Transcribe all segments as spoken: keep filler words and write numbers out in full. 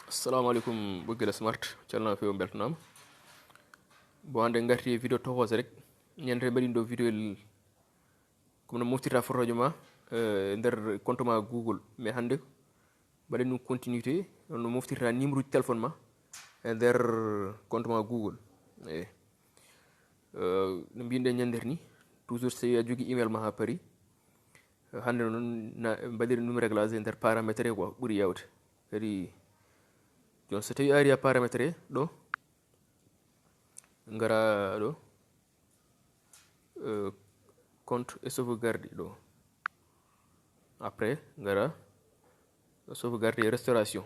Assalamu alaikum, Bogila Smart. Calna fe on beltanama. Bon, hande ngarti e video toxos rek. Ñande mbaɗin ɗo video el, comme no moftirta photojo ma, euh, nder compte ma Google. Mais hande mbaɗen ɗum continuité, no moftirta numéro téléphone ma e nder compte ma Google. Eh. Euh, no mbinɗen ñande ni, toujours so tawi a jogi email ma ha paari. Hande noon na mbaɗir ɗum réglage e nder paramètre quoi, ɓuri yawde. Kadi joni so tawi a ari a paramètre ɗo, ngara ɗo, euh, compte et sauvegarde ɗo. Après ngara sauvegarde et restauration.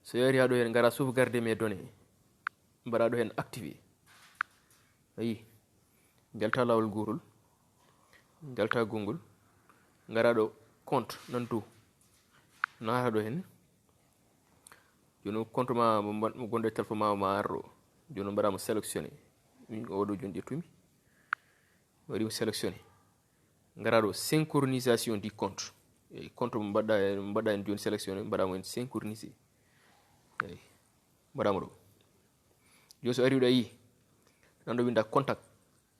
So yari ha ɗo hen, ngara sauvegarde mes données, mbaɗa ɗo hen activé. Ayi, jalta lawol gotol, jalta gongol, ngara ɗo compte nan dow, nata ɗo hen. Joni compte ma mo mba-, mo gonɗo e téléphone ma, ma ar ɗo. Joni mbaɗa mo sélectionné. Min oɗo joni ƴettumi. Waɗi mo sélectionné. Ngara ɗo synchronisation du compte. Eyi, compte mo mbaɗɗa, mo mbaɗɗa en joni sélectionné, mbaɗa mo en synchronisé. Eyi, mbaɗa mo ɗo. Joni so ari ɗo a yi, nan ɗo winda contact,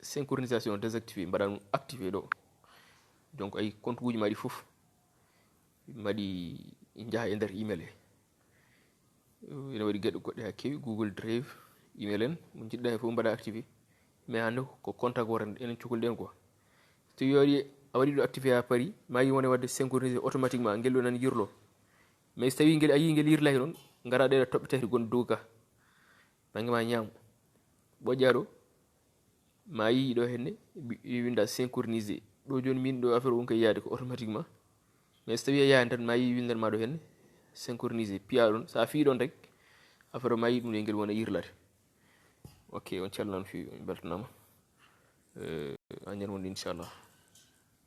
synchronisation désactivé, mbaɗa ɗum activé ɗo. Donc ayi, compte uji ma ɗi fof mbaɗi, jaha e nder email he. Ina waɗi geɗe goɗɗe ha kewi, Google Drive, email en, mo jiɗɗa hen fof mbaɗa activé. Mais hande ko contact woto enen cukul ɗen quoi. So tawi waɗi, a waɗi ɗo activé ha paari, ma yi wone wadde synchronisé automatiquement, ngel ɗo nan yirlo. Mais so tawi ngel, a yi ngel yirlaki noon, ngara ɗeɗo toɓɓe tati gonɗe dow ga. Banggue ma ñaamo. Ɓoƴƴa ɗo, ma yi ɗo henne, bi-, winda synchronisé. Ɗo joni min ɗo affaire on koye yaade ko automatiquement. Mais so tawi a yaani tan ma yi windan ma ɗo henne, synchronisé. Piya ɗon, sa fi ɗon rek, affaire o ma yi ɗum ɗo ngel wona yirlade. Ok, on calnan fi, on beltanama. Euh, a ñande inchallah.